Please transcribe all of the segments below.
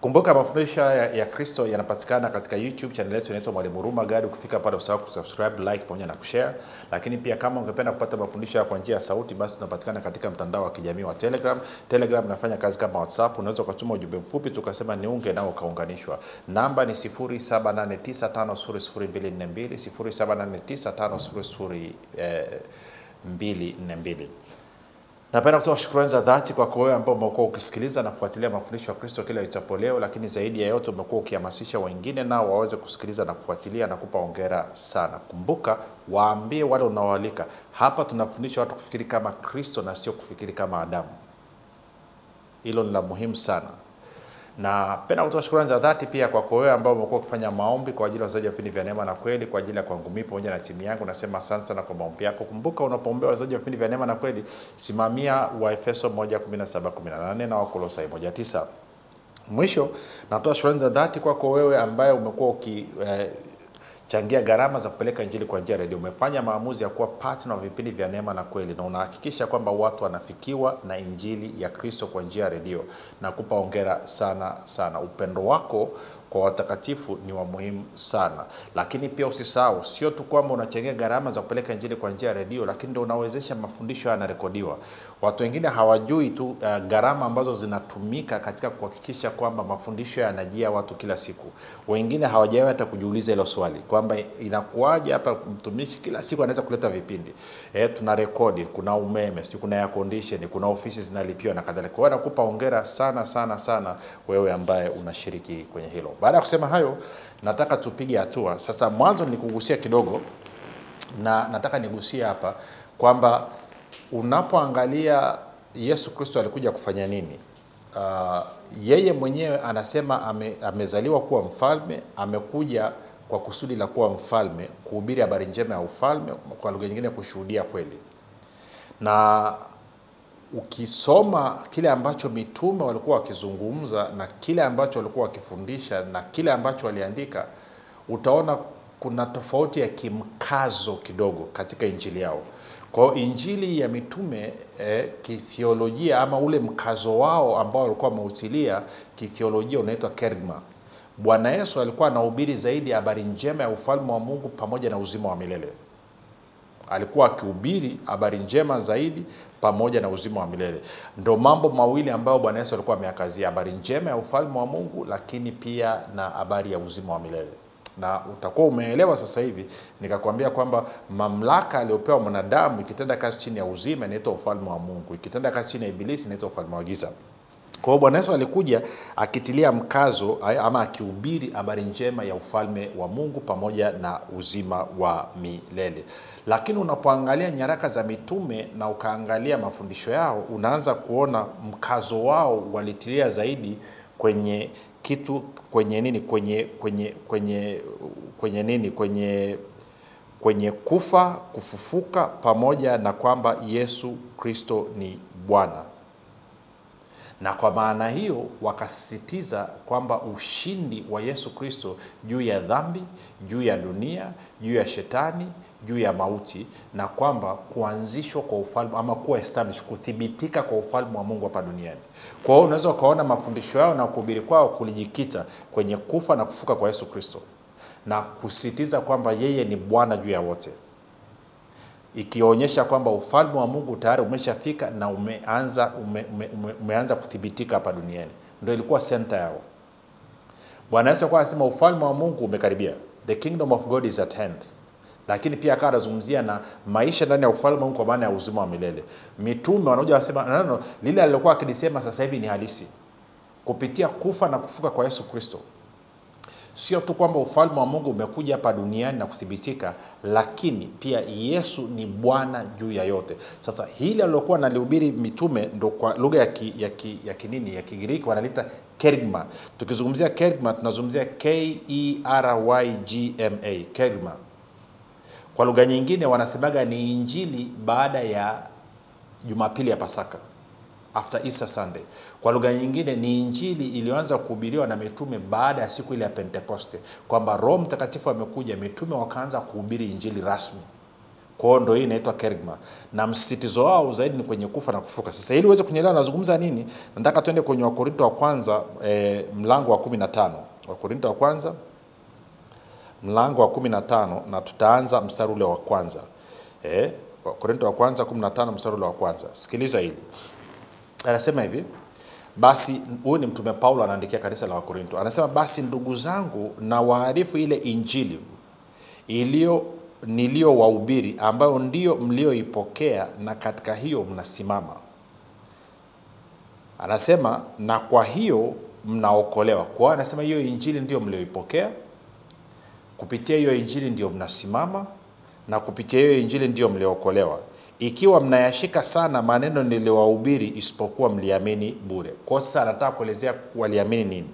Kumbuka mafundisho ya Kristo yanapatikana katika YouTube channel yetu inaitwa Mwalimu Huruma Gadi. Ukifika pale usahau kusubscribe, like pamoja na kushare. Lakini pia kama ungependa kupata mafundisho kwa njia ya sauti, basi tunapatikana katika mtandao wa kijamii wa Telegram. Telegram inafanya kazi kama WhatsApp. Unaweza ukatuma ujumbe mfupi tukasema niunge nao ukaunganishwa. Namba ni 0789500242, 0789500242. Napenda kutoa shukrani za dhati kwa wewe ambao umekuwa ukisikiliza na kufuatilia mafundisho ya Kristo kila itwapo leo, lakini zaidi ya yote umekuwa ukihamasisha wengine nao waweze kusikiliza na kufuatilia, na kupa hongera sana. Kumbuka, waambie wale unaoalika. Hapa tunafundisha watu kufikiri kama Kristo na sio kufikiri kama Adamu. Hilo ni la muhimu sana. Na penda kutoa shukrani za dhati pia kwa wewe ambao umekuwa ukifanya maombi kwa ajili ya wazaji wa vipindi vya Neema na Kweli, kwa ajili ya kwangu mimi pamoja na timu yangu. Nasema asante sana kwa maombi yako. Kumbuka, unapoombea wazaji wa vipindi vya Neema na Kweli, simamia Waefeso 1:17-18 na Wakolosai 1:9. Mwisho, natoa shukrani za dhati kwako wewe ambaye umekuwa ukichangia gharama za kupeleka injili kwa njia ya redio. Umefanya maamuzi ya kuwa partner wa vipindi vya Neema na Kweli na unahakikisha kwamba watu wanafikiwa na injili ya Kristo kwa njia ya redio. Nakupa hongera sana sana. Upendo wako kwa watakatifu ni wa muhimu sana. Lakini pia usisahau, sio tu kwamba unachangia gharama za kupeleka injili kwa njia ya redio, lakini ndio unawezesha mafundisho yanarekodiwa. Watu wengine hawajui tu gharama ambazo zinatumika katika kuhakikisha kwamba mafundisho yanajia watu kila siku. Wengine hawajawahi hata kujiuliza hilo swali kwamba inakuwaje hapa mtumishi kila siku anaweza kuleta vipindi. Tunarekodi, kuna umeme, sio, kuna air condition, kuna ofisi zinalipiwa na kadhalika. Kwa hiyo nakupa hongera sana sana sana wewe ambaye unashiriki kwenye hilo. Baada ya kusema hayo, nataka tupige hatua. Sasa mwanzo nilikugusia kidogo na nataka nigusie hapa kwamba unapoangalia Yesu Kristo alikuja kufanya nini? Yeye mwenyewe anasema amezaliwa kuwa mfalme, amekuja kwa kusudi la kuwa mfalme, kuhubiri habari njema ya ufalme, kwa lugha nyingine kushuhudia kweli. Na ukisoma kile ambacho mitume walikuwa wakizungumza na kile ambacho walikuwa wakifundisha na kile ambacho waliandika, utaona kuna tofauti ya kimkazo kidogo katika injili yao. Kwa hiyo injili ya mitume kithiolojia, ama ule mkazo wao ambao walikuwa wameutilia kithiolojia unaitwa kerygma. Bwana Yesu alikuwa anahubiri zaidi habari njema ya ufalme wa Mungu pamoja na uzima wa milele. Alikuwa akihubiri habari njema zaidi pamoja na uzima wa milele. Ndio mambo mawili ambayo Bwana Yesu alikuwa ameakazia, habari njema ya ufalme wa Mungu, lakini pia na habari ya uzima wa milele. Na utakuwa umeelewa sasa hivi nikakwambia kwamba mamlaka aliyopewa mwanadamu ikitenda kazi chini ya uzima inaitwa ufalme wa Mungu, ikitenda kazi chini ya ibilisi inaitwa ufalme wa giza. Kwa hiyo Bwana Yesu alikuja akitilia mkazo ama akihubiri habari njema ya ufalme wa Mungu pamoja na uzima wa milele. Lakini unapoangalia nyaraka za mitume na ukaangalia mafundisho yao, unaanza kuona mkazo wao walitilia zaidi kwenye kitu, kwenye nini, kwenye kwenye kwenye kwenye nini, kwenye kwenye kufa, kufufuka pamoja na kwamba Yesu Kristo ni Bwana. Na kwa maana hiyo wakasisitiza kwamba ushindi wa Yesu Kristo juu ya dhambi, juu ya dunia, juu ya shetani, juu ya mauti, na kwamba kuanzishwa kwa ufalme ama kuwa establish, kuthibitika kwa ufalme wa Mungu hapa duniani. Kwa hiyo unaweza ukaona mafundisho yao na kuhubiri kwao kulijikita kwenye kufa na kufuka kwa Yesu Kristo na kusisitiza kwamba yeye ni Bwana juu ya wote, ikionyesha kwamba ufalme wa Mungu tayari umeshafika na umeanza kuthibitika hapa duniani. Ndio ilikuwa center yao. Bwana Yesu alikuwa anasema ufalme wa Mungu umekaribia. The kingdom of God is at hand. Lakini pia akawa anazungumzia na maisha ndani ya ufalme wa Mungu kwa maana ya uzima wa milele. Mitume wanakuja wanasema no, lile alilokuwa akilisema sasa hivi ni halisi. Kupitia kufa na kufuka kwa Yesu Kristo, sio tu kwamba ufalme wa Mungu umekuja hapa duniani na kuthibitika, lakini pia Yesu ni Bwana juu ya yote. Sasa hili alilokuwa analihubiri mitume ndo kwa lugha ya ya Kigiriki wanalita kerygma. Tukizungumzia kerygma tunazungumzia K-E-R-Y-G-M-A, kerygma. Kwa lugha nyingine wanasemaga ni injili baada ya Jumapili ya Pasaka, after Easter Sunday. Kwa lugha nyingine ni injili iliyoanza kuhubiriwa na mitume baada ya siku ile ya Pentekoste, kwamba Roho Mtakatifu amekuja, mitume wakaanza kuhubiri injili rasmi Kwa hiyo ndio hii inaitwa kerygma, na msisitizo wao zaidi ni kwenye kufa na kufuka. Sasa ili uweze kunielewa nazungumza nini, nataka twende kwenye Wakorinto wa kwanza mlango wa 15. Wakorinto wa kwanza mlango wa 15 na tutaanza mstari ule wa kwanza. Wakorinto wa kwanza 15 mstari ule wa kwanza. Sikiliza hili. Anasema hivi, basi huyu ni mtume Paulo anaandikia kanisa la Wakorinto. Anasema basi ndugu zangu, na waarifu ile injili iliyo niliyowahubiri, ambayo ndiyo mlioipokea, na katika hiyo mnasimama. Anasema na kwa hiyo mnaokolewa. Kwa hiyo anasema hiyo injili ndiyo mlioipokea, kupitia hiyo injili ndiyo mnasimama, na kupitia hiyo injili ndiyo mliokolewa, ikiwa mnayashika sana maneno niliyowahubiri, isipokuwa mliamini bure. Kwa sasa anataka kuelezea waliamini nini.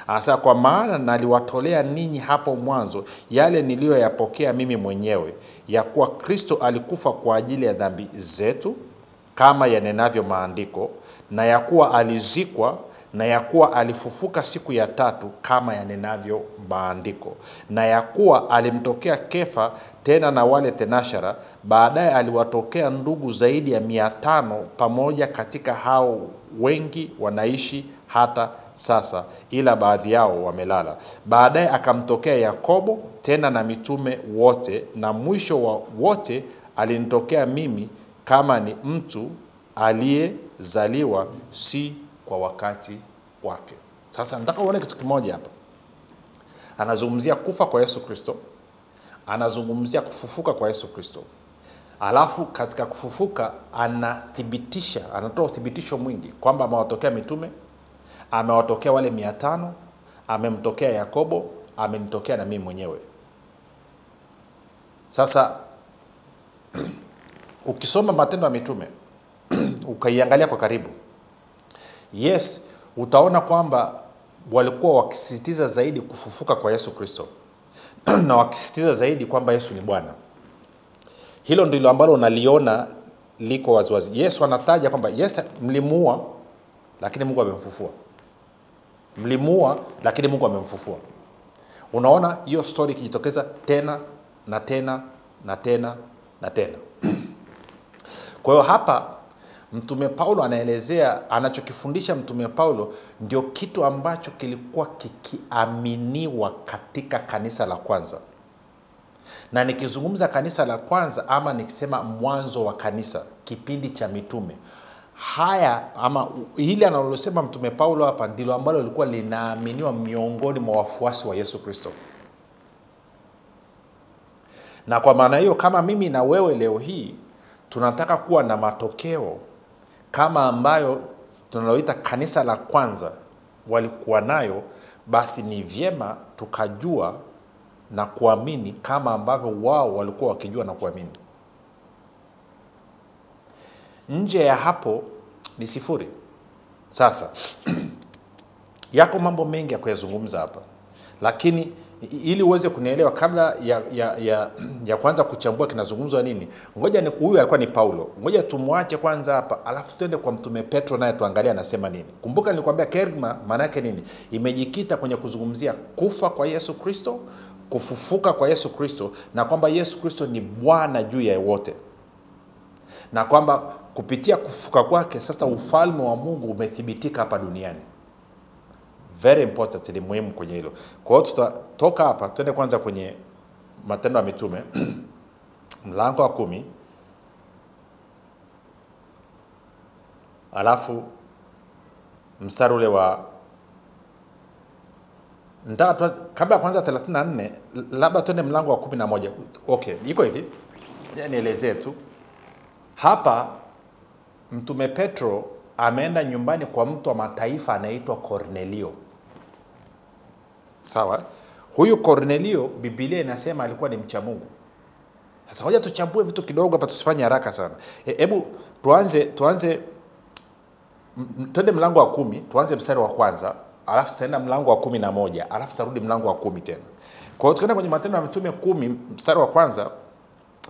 Asa kwa maana naliwatolea ninyi hapo mwanzo yale niliyoyapokea mimi mwenyewe, ya kuwa Kristo alikufa kwa ajili ya dhambi zetu kama yanenavyo maandiko, na ya kuwa alizikwa, na ya kuwa alifufuka siku ya tatu kama yanenavyo maandiko, na ya kuwa alimtokea Kefa tena na wale tenashara, baadaye aliwatokea ndugu zaidi ya 500 pamoja, katika hao wengi wanaishi hata sasa, ila baadhi yao wamelala. Baadaye akamtokea Yakobo tena na mitume wote, na mwisho wa wote alinitokea mimi kama ni mtu aliyezaliwa si kwa wakati wake. Sasa nataka uone kitu kimoja hapa. Anazungumzia kufa kwa Yesu Kristo, anazungumzia kufufuka kwa Yesu Kristo. Alafu katika kufufuka anathibitisha, anatoa uthibitisho mwingi kwamba amewatokea mitume, amewatokea wale 500, amemtokea Yakobo, amenitokea na mimi mwenyewe. Sasa ukisoma Matendo ya Mitume ukaiangalia kwa karibu, yes, utaona kwamba walikuwa wakisisitiza zaidi kufufuka kwa Yesu Kristo na wakisisitiza zaidi kwamba Yesu ni Bwana. Hilo ndilo ambalo unaliona liko waziwazi. Yesu anataja kwamba yes, mlimuua lakini Mungu amemfufua. Mlimuua lakini Mungu amemfufua. Unaona hiyo story ikijitokeza tena na tena na tena na tena. Kwa hiyo hapa Mtume Paulo anaelezea, anachokifundisha Mtume Paulo ndio kitu ambacho kilikuwa kikiaminiwa katika kanisa la kwanza. Na nikizungumza kanisa la kwanza ama nikisema mwanzo wa kanisa, kipindi cha mitume, haya ama ile analosema Mtume Paulo hapa ndilo ambalo lilikuwa linaaminiwa miongoni mwa wafuasi wa Yesu Kristo. Na kwa maana hiyo, kama mimi na wewe leo hii tunataka kuwa na matokeo kama ambayo tunaloita kanisa la kwanza walikuwa nayo, basi ni vyema tukajua na kuamini kama ambavyo wao walikuwa wakijua na kuamini. Nje ya hapo ni sifuri. Sasa yako mambo mengi ya kuyazungumza hapa, lakini ili uweze kunielewa kabla ya kwanza kuchambua kinazungumzwa nini, ngoja ni huyu alikuwa ni Paulo, ngoja tumwache kwanza hapa, alafu twende kwa Mtume Petro naye tuangalie anasema nini. Kumbuka nilikwambia kerygma maana yake nini? Imejikita kwenye kuzungumzia kufa kwa Yesu Kristo, kufufuka kwa Yesu Kristo, na kwamba Yesu Kristo ni Bwana juu ya wote, na kwamba kupitia kufufuka kwake sasa ufalme wa Mungu umethibitika hapa duniani. Very important, ni muhimu kwenye hilo. Kwa hiyo tutatoka hapa twende kwanza kwenye Matendo ya Mitume mlango wa 10, alafu mstari ule wa kabla kwanza 34, labda twende mlango wa 11. Okay, iko hivi. Nielezee tu. Hapa Mtume Petro ameenda nyumbani kwa mtu wa mataifa anaitwa Kornelio. Sawa? Huyu Kornelio Biblia inasema alikuwa ni mcha Mungu. Sasa ngoja tuchambue vitu kidogo hapa, tusifanye haraka sana. Hebu tuanze twende mlango wa 10, tuanze mstari wa kwanza, alafu tutaenda mlango wa 11, alafu tutarudi mlango wa 10 tena. Kwa hiyo tukienda kwenye Matendo ya Mitume 10 mstari wa kwanza,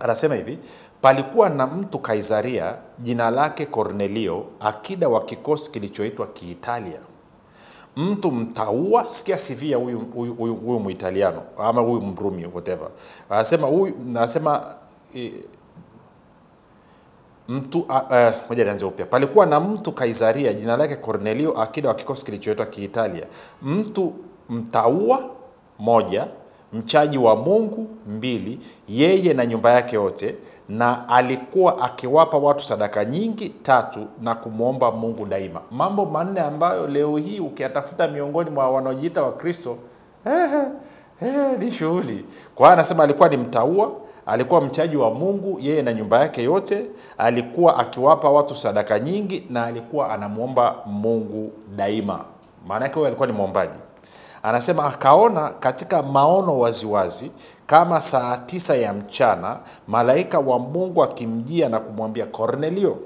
anasema hivi: palikuwa na mtu Kaisaria jina lake Kornelio, akida wa kikosi kilichoitwa Kiitalia, mtu mtaua. Sikia CV ya huyu Muitaliano ama huyu Mrumi, whatever. Anasema huyu, anasema Mtu moja nianze upya. Palikuwa na mtu Kaisaria jina lake Kornelio, akida wa kikosi kilichoitwa Kiitalia. Mtu mtaua, 1, mchaji wa Mungu, 2, yeye na nyumba yake yote, na alikuwa akiwapa watu sadaka nyingi, 3, na kumwomba Mungu daima. Mambo manne ambayo leo hii ukiyatafuta miongoni mwa wanaojiita wa Kristo ni shughuli. Kwa hiyo anasema alikuwa ni mtaua, alikuwa mchaji wa Mungu, yeye na nyumba yake yote, alikuwa akiwapa watu sadaka nyingi, na alikuwa anamuomba Mungu daima. Maana yake alikuwa ni muombaji. Anasema akaona katika maono waziwazi kama saa 9 ya mchana malaika wa Mungu akimjia na kumwambia Kornelio.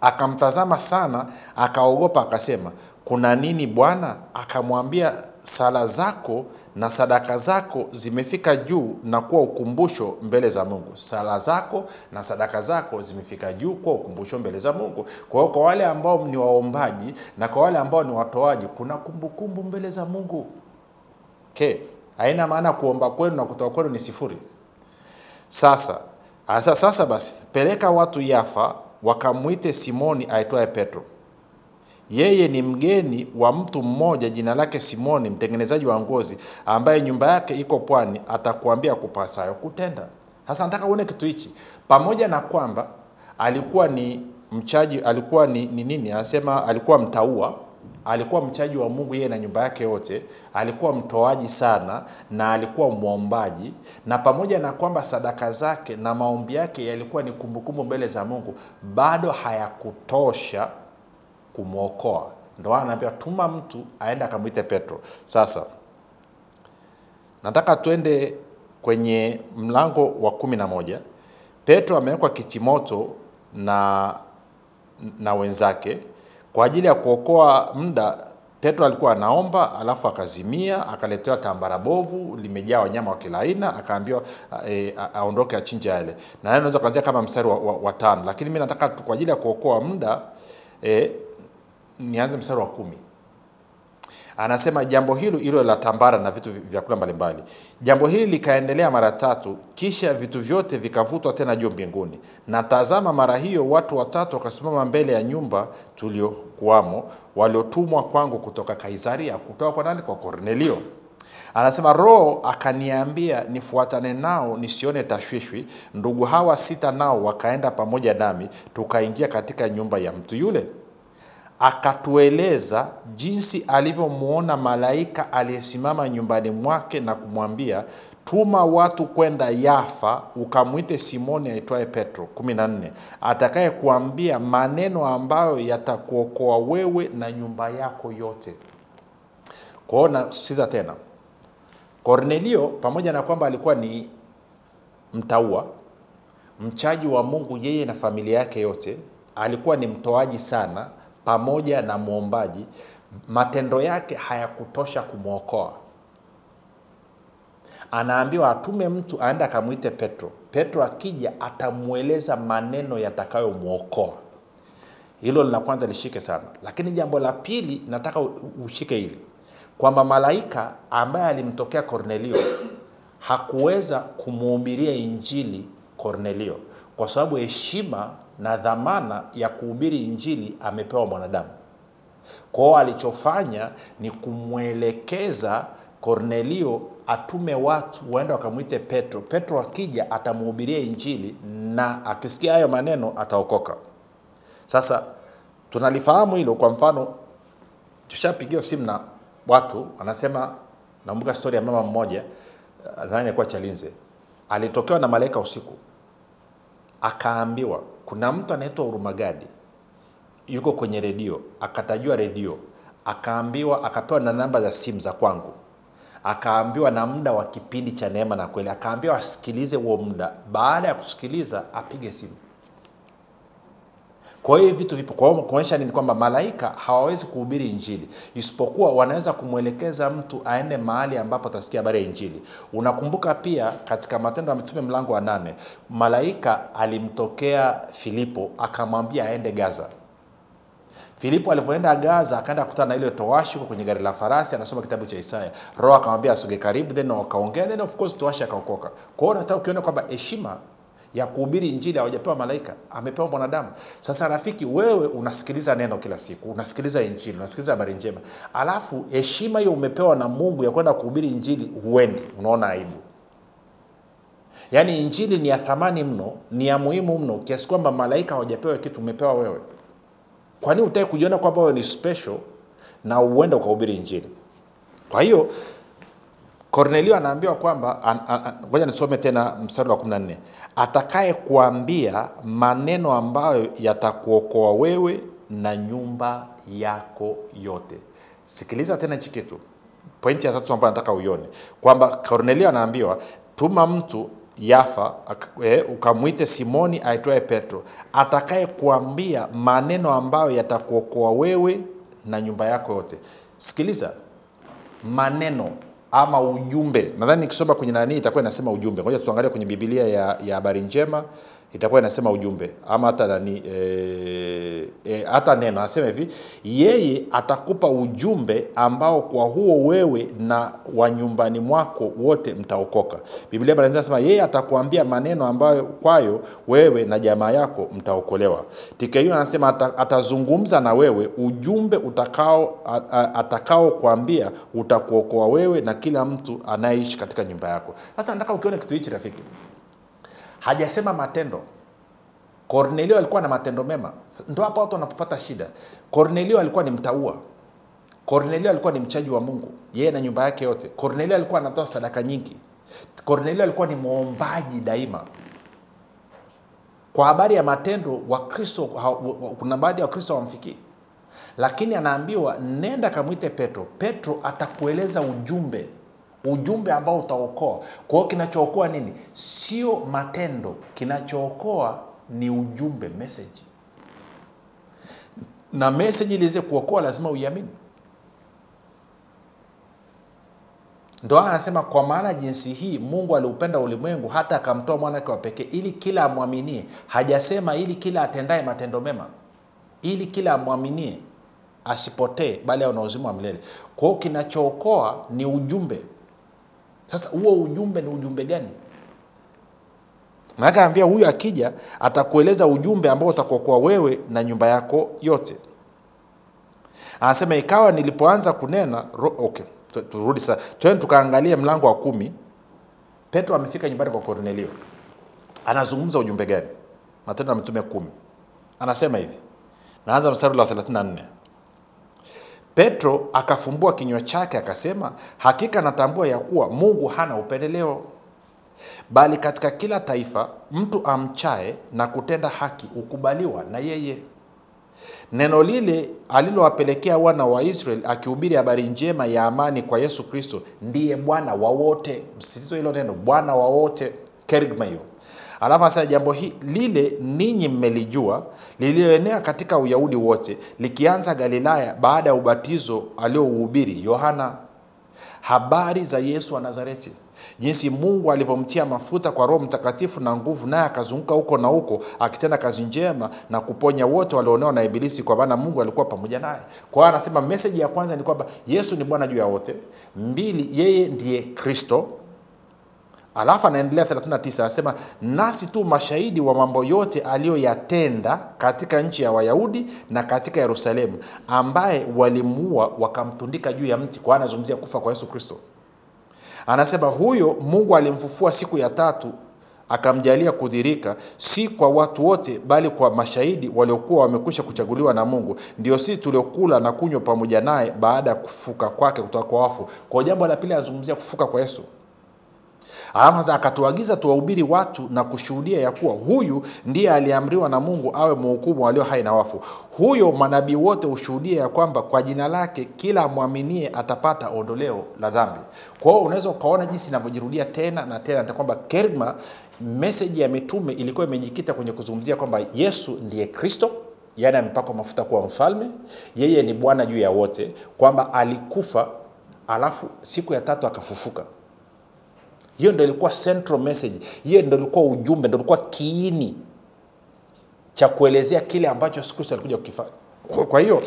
Akamtazama sana, akaogopa, akasema, kuna nini Bwana? Akamwambia, sala zako na sadaka zako zimefika juu na kuwa ukumbusho mbele za Mungu. Sala zako na sadaka zako zimefika juu kuwa ukumbusho mbele za Mungu. Kwa hiyo kwa wale ambao ni waombaji na kwa wale ambao ni watoaji, kuna kumbukumbu mbele za Mungu. Okay. Haina maana kuomba kwenu na kutoa kwenu ni sifuri. Sasa basi, peleka watu Yafa wakamuite Simoni aitwaye Petro. Yeye ni mgeni wa mtu mmoja jina lake Simoni, mtengenezaji wa ngozi, ambaye nyumba yake iko pwani, atakuambia kupasayo kutenda. Sasa nataka uone kitu hichi. Pamoja na kwamba alikuwa ni mchaji, alikuwa ni nini? Anasema alikuwa mtaua, alikuwa mchaji wa Mungu yeye na nyumba yake yote, alikuwa mtoaji sana na alikuwa muombaji, na pamoja na kwamba sadaka zake na maombi yake yalikuwa ni kumbukumbu mbele za Mungu, bado hayakutosha kumuokoa. Ndio anaambia tuma mtu aende akamwite Petro. Sasa nataka tuende kwenye mlango wa 11. Petro amewekwa kitimoto na wenzake kwa ajili ya kuokoa muda. Petro alikuwa anaomba, alafu akazimia, akaletewa tambara bovu limejaa wanyama wa kila aina, akaambiwa aondoke achinje yale. Na yeye anaweza kuanzia kama mstari wa 5, lakini mimi nataka kwa ajili ya kuokoa muda nianze mstari wa 10. Anasema jambo hilo ilo la tambara na vitu vyakula mbalimbali. Jambo hili likaendelea mara 3, kisha vitu vyote vikavutwa tena juu mbinguni. Na tazama, mara hiyo watu watatu wakasimama mbele ya nyumba tuliokuwamo, waliotumwa kwangu kutoka Kaisaria. Kutoka kwa nani? Kwa Kornelio. Anasema Roho akaniambia nifuatane nao nisione tashwishwi. Ndugu hawa 6 nao wakaenda pamoja nami, tukaingia katika nyumba ya mtu yule. Akatueleza jinsi alivyomuona malaika aliyesimama nyumbani mwake na kumwambia, tuma watu kwenda Yafa ukamwite Simoni aitwaye Petro. 14, atakaye kuambia maneno ambayo yatakuokoa wewe na nyumba yako yote. Kwaona sita tena, Kornelio pamoja na kwamba alikuwa ni mtaua, mchaji wa Mungu yeye na familia yake yote, alikuwa ni mtoaji sana pamoja na muombaji, matendo yake hayakutosha kumuokoa. Anaambiwa atume mtu aende akamwite Petro. Petro akija atamueleza maneno yatakayomuokoa. Hilo la kwanza lishike sana. Lakini jambo la pili nataka ushike hili, kwamba malaika ambaye alimtokea Kornelio hakuweza kumuhubiria injili Kornelio, kwa sababu heshima na dhamana ya kuhubiri injili amepewa mwanadamu. Kwa hiyo alichofanya ni kumwelekeza Kornelio atume watu waende wakamuite Petro. Petro akija atamhubiria injili, na akisikia hayo maneno ataokoka. Sasa tunalifahamu hilo. Kwa mfano, tushapigiwa simu na watu anasema, nakumbuka story ya mama mmoja, nadhani alikuwa Chalinze, alitokewa na malaika usiku, akaambiwa kuna mtu anaitwa Hurumagadi yuko kwenye redio, akatajua redio, akaambiwa, akapewa na namba za simu za kwangu, akaambiwa na muda wa kipindi cha Neema na Kweli, akaambiwa asikilize huo muda, baada ya kusikiliza apige simu. Kwa hiyo vitu vipo. Kwa hiyo kuonyesha nini? Kwamba malaika hawawezi kuhubiri injili, isipokuwa wanaweza kumwelekeza mtu aende mahali ambapo atasikia habari ya injili. Unakumbuka pia katika Matendo ya Mitume mlango wa 8, malaika alimtokea Filipo akamwambia aende Gaza. Filipo alipoenda Gaza akaenda kukutana na ile towashi kwenye gari la farasi, anasoma kitabu cha Isaya. Roho akamwambia asogee karibu, then wakaongea, then of course towashi akaokoka. Kwa hiyo nataka ukiona kwamba heshima Ya kuhubiri injili hawajapewa malaika, amepewa mwanadamu. Sasa rafiki, wewe unasikiliza neno kila siku, unasikiliza injili, unasikiliza habari njema, alafu heshima hiyo umepewa na Mungu ya kwenda kuhubiri injili, huendi, unaona aibu. Yaani injili ni ya thamani mno, ni ya muhimu mno kiasi kwamba malaika hawajapewa kitu, umepewa wewe. Kwa nini utaki kujiona kwamba wewe ni special na uende ukahubiri injili? Kwa hiyo Kornelio anaambiwa kwamba, ngoja nisome tena mstari wa 14. Atakaye kuambia maneno ambayo yatakuokoa wewe na nyumba yako yote. Sikiliza tena hichi kitu. Pointi ya tatu ambayo nataka uione, kwamba Kornelio anaambiwa tuma mtu Yafa ukamwite Simoni aitwaye Petro, atakaye kuambia maneno ambayo yatakuokoa wewe na nyumba yako yote. Sikiliza, maneno ama ujumbe. Nadhani nikisoma kwenye nani itakuwa inasema ujumbe. Ngoja tuangalie kwenye Biblia ya habari njema itakuwa inasema ujumbe ama hata nani, hata neno. Anasema hivi, yeye atakupa ujumbe ambao kwa huo wewe na wa nyumbani mwako wote mtaokoka. Biblia habari njema inasema yeye atakuambia maneno ambayo kwayo wewe na jamaa yako mtaokolewa. TKU anasema atazungumza na wewe ujumbe atakao kuambia utakuokoa wewe na kila mtu anayeishi katika nyumba yako. Sasa nataka ukione kitu hichi rafiki. Hajasema matendo. Kornelio alikuwa na matendo mema. Ndio hapo watu wanapopata shida. Kornelio alikuwa ni mtaua. Kornelio alikuwa ni mchaji wa Mungu, yeye na nyumba yake yote. Kornelio alikuwa anatoa sadaka nyingi. Kornelio alikuwa ni muombaji daima. Kwa habari ya matendo, Wakristo, kuna baadhi ya Wakristo hawamfikii. Lakini anaambiwa nenda kamuite Petro. Petro atakueleza ujumbe. Ujumbe ambao utaokoa. Kwa hiyo kinachookoa nini? Sio matendo. Kinachookoa ni ujumbe, message. Na message ili iweze kuokoa lazima uiamini. Ndio anasema kwa maana jinsi hii Mungu aliupenda ulimwengu hata akamtoa mwana wake wa pekee ili kila amwaminie. Hajasema ili kila atendaye matendo mema. Ili kila amwaminie asipotee bali awe na uzima wa milele. Kwa hiyo kinachookoa ni ujumbe. Sasa huo ujumbe ni ujumbe gani? Maana anambia huyu akija atakueleza ujumbe ambao utakuokoa wewe na nyumba yako yote. Anasema ikawa nilipoanza kunena, okay, turudi sasa. Twende tukaangalie mlango wa 10. Petro amefika nyumbani kwa Kornelio. Anazungumza ujumbe gani? Matendo ya Mitume 10. Anasema hivi. Naanza mstari wa 34. Petro akafumbua kinywa chake akasema, hakika natambua ya kuwa Mungu hana upendeleo, bali katika kila taifa mtu amchae na kutenda haki ukubaliwa na yeye. Neno lile alilowapelekea wana wa Israeli akihubiri habari njema ya amani kwa Yesu Kristo, ndiye Bwana wa wote. Msisitizo hilo neno, Bwana wa wote, kerygma hiyo. Alafu sasa jambo hili lile ninyi mmelijua, lilioenea katika Uyahudi wote, likianza Galilaya baada ya ubatizo aliouhubiri Yohana, habari za Yesu wa Nazareti, jinsi Mungu alivyomtia mafuta kwa Roho Mtakatifu na nguvu, naye akazunguka huko na huko akitenda kazi njema na kuponya wote walionewa na ibilisi, kwa maana Mungu alikuwa pamoja naye. Kwa hiyo anasema message ya kwanza ni kwamba Yesu ni Bwana juu ya wote. 2, yeye ndiye Kristo. Alafu anaendelea 39 anasema nasi tu mashahidi wa mambo yote aliyoyatenda katika nchi ya Wayahudi na katika Yerusalemu, ambaye walimuua wakamtundika juu ya mti. Kwa anazungumzia kufa kwa Yesu Kristo. Anasema huyo Mungu alimfufua siku ya tatu akamjalia kudhirika, si kwa watu wote bali kwa mashahidi waliokuwa wamekwisha kuchaguliwa na Mungu, ndio sisi tuliokula na kunywa pamoja naye baada ya kufuka kwake kutoka kwa wafu. Kwa jambo la pili anazungumzia kufuka kwa Yesu. Alafu akatuagiza tuwahubiri watu na kushuhudia ya kuwa huyu ndiye aliamriwa na Mungu awe mhukumu walio hai na wafu. Huyo manabii wote hushuhudia ya kwamba kwa jina lake kila muaminie atapata ondoleo la dhambi. Kwa hiyo unaweza ukaona jinsi inavyojirudia tena na tena, na kwamba kerygma, message ya mitume ilikuwa imejikita kwenye kuzungumzia kwamba Yesu ndiye Kristo, yaani amepakwa mafuta kuwa mfalme, yeye ni Bwana juu ya wote, kwamba alikufa alafu siku ya tatu akafufuka. Hiyo ndio ilikuwa central message. Hiyo ndio ilikuwa ujumbe, ndio ilikuwa kiini cha kuelezea kile ambacho Yesu Kristo alikuja kukifanya. Kwa hiyo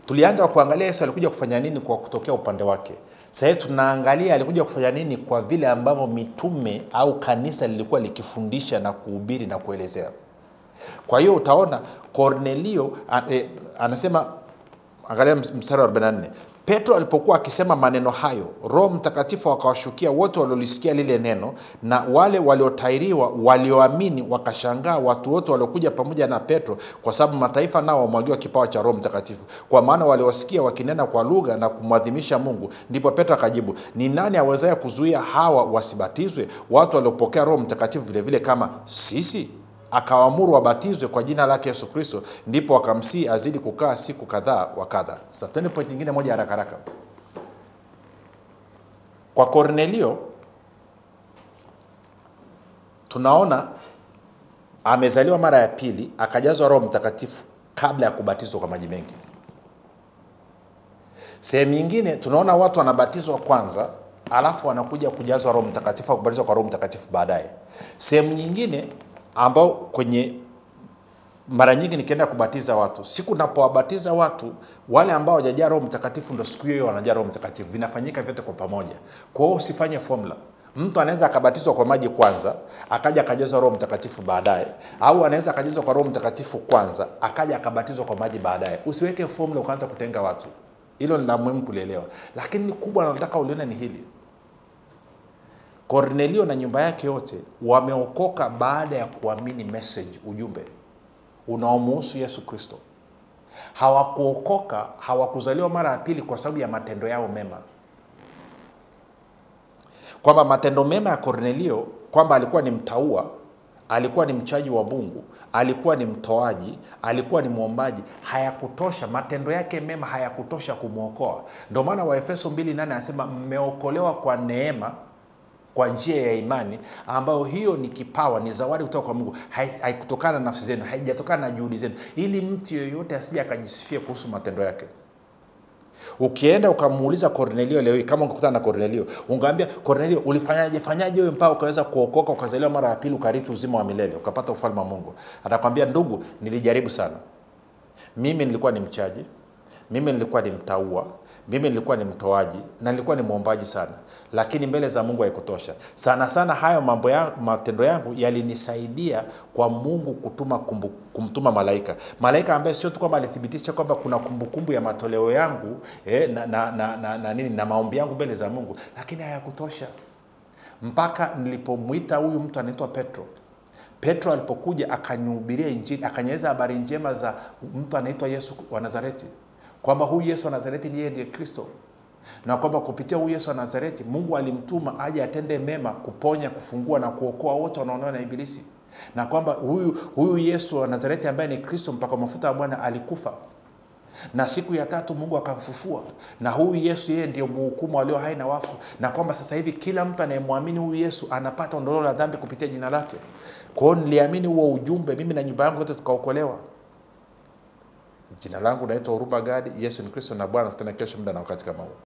Tulianza kuangalia Yesu alikuja kufanya nini kwa kutokea upande wake. Sasa tunaangalia alikuja kufanya nini kwa vile ambavyo mitume au kanisa lilikuwa likifundisha na kuhubiri na kuelezea. Kwa hiyo utaona Kornelio anasema, angalia mstari wa 44. Petro alipokuwa akisema maneno hayo, Roho Mtakatifu akawashukia wote waliolisikia lile neno, na wale waliotahiriwa walioamini wakashangaa watu wote waliokuja pamoja na Petro, kwa sababu mataifa nao wamwagiwa kipawa cha Roho Mtakatifu, kwa maana waliwasikia wakinena kwa lugha na kumwadhimisha Mungu. Ndipo Petro akajibu, ni nani awezaye kuzuia hawa wasibatizwe, watu waliopokea Roho Mtakatifu vile vile kama sisi? Akawaamuru wabatizwe kwa jina lake Yesu Kristo. Ndipo wakamsihi azidi kukaa siku kadhaa wa kadha. Sasa twende point nyingine moja haraka haraka. Kwa Kornelio tunaona amezaliwa mara ya pili, akajazwa Roho Mtakatifu kabla ya kubatizwa kwa maji mengi. Sehemu nyingine tunaona watu wanabatizwa kwanza, alafu wanakuja kujazwa Roho Mtakatifu au kubatizwa kwa Roho Mtakatifu baadaye. Sehemu nyingine ambao kwenye mara nyingi nikienda kubatiza watu, siku napowabatiza watu wale ambao hawajajaa Roho Mtakatifu ndio siku hiyo wanajaa Roho Mtakatifu. Vinafanyika vyote kwa pamoja. Kwa hiyo usifanye formula. Mtu anaweza akabatizwa kwa maji kwanza, akaja akajazwa Roho Mtakatifu baadaye, au anaweza akajazwa kwa Roho Mtakatifu kwanza, akaja akabatizwa kwa maji baadaye. Usiweke formula ukaanza kutenga watu. Hilo ni la muhimu kulielewa. Lakini kubwa nataka ulione ni hili. Kornelio na nyumba yake yote wameokoka baada ya kuamini message, ujumbe unaomhusu Yesu Kristo. Hawakuokoka, hawakuzaliwa mara ya pili kwa sababu ya matendo yao mema. Kwamba matendo mema ya Kornelio, kwamba alikuwa ni mtaua, alikuwa ni mchaji wa Mungu, alikuwa ni mtoaji, alikuwa ni muombaji, hayakutosha. Matendo yake mema hayakutosha kumuokoa. Ndio maana Waefeso 2:8 anasema mmeokolewa kwa neema kwa njia ya imani, ambayo hiyo ni kipawa, ni zawadi kutoka kwa Mungu, haikutokana na nafsi zenu, haijatokana na juhudi zenu, ili mtu yeyote asije akajisifia kuhusu matendo yake. Ukienda ukamuuliza Kornelio leo, kama ungekutana na Kornelio, ungeambia Kornelio, ulifanyaje fanyaje wewe mpaka ukaweza kuokoka, ukazaliwa mara ya pili, ukarithi uzima wa milele, ukapata ufalme wa Mungu? Atakwambia, ndugu, nilijaribu sana. Mimi nilikuwa ni mchaji, mimi nilikuwa ni mtaua, mimi nilikuwa ni mtoaji, na nilikuwa ni muombaji sana, lakini mbele za Mungu haikutosha. Sana sana hayo mambo ya matendo yangu yalinisaidia kwa Mungu kumtuma malaika. Malaika ambaye sio tu kwamba alithibitisha kwamba kuna kumbukumbu ya matoleo yangu na nini na maombi yangu mbele za Mungu, lakini hayakutosha. Mpaka nilipomuita huyu mtu anaitwa Petro. Petro alipokuja akanihubiria Injili, akanieleza habari njema za mtu anaitwa Yesu wa Nazareti, kwamba huyu Yesu wa Nazareti ndiye Kristo, na kwamba kupitia huyu Yesu wa Nazareti Mungu alimtuma aje atende mema, kuponya, kufungua na kuokoa wote wanaonewa na ibilisi, na kwamba huyu Yesu wa Nazareti ambaye ni Kristo mpaka mafuta ya Bwana alikufa, na siku ya tatu Mungu akamfufua, na huyu Yesu yeye ndiye mhukumu walio hai na wafu, na kwamba sasa hivi kila mtu anayemwamini huyu Yesu anapata ondoleo la dhambi kupitia jina lake. Kwa hiyo niliamini huo ujumbe, mimi na nyumba yangu yote tukaokolewa. Jina langu naitwa Huruma Gadi. Yesu ni Kristo na Bwana. Tukutane kesho muda na wakati kama huu.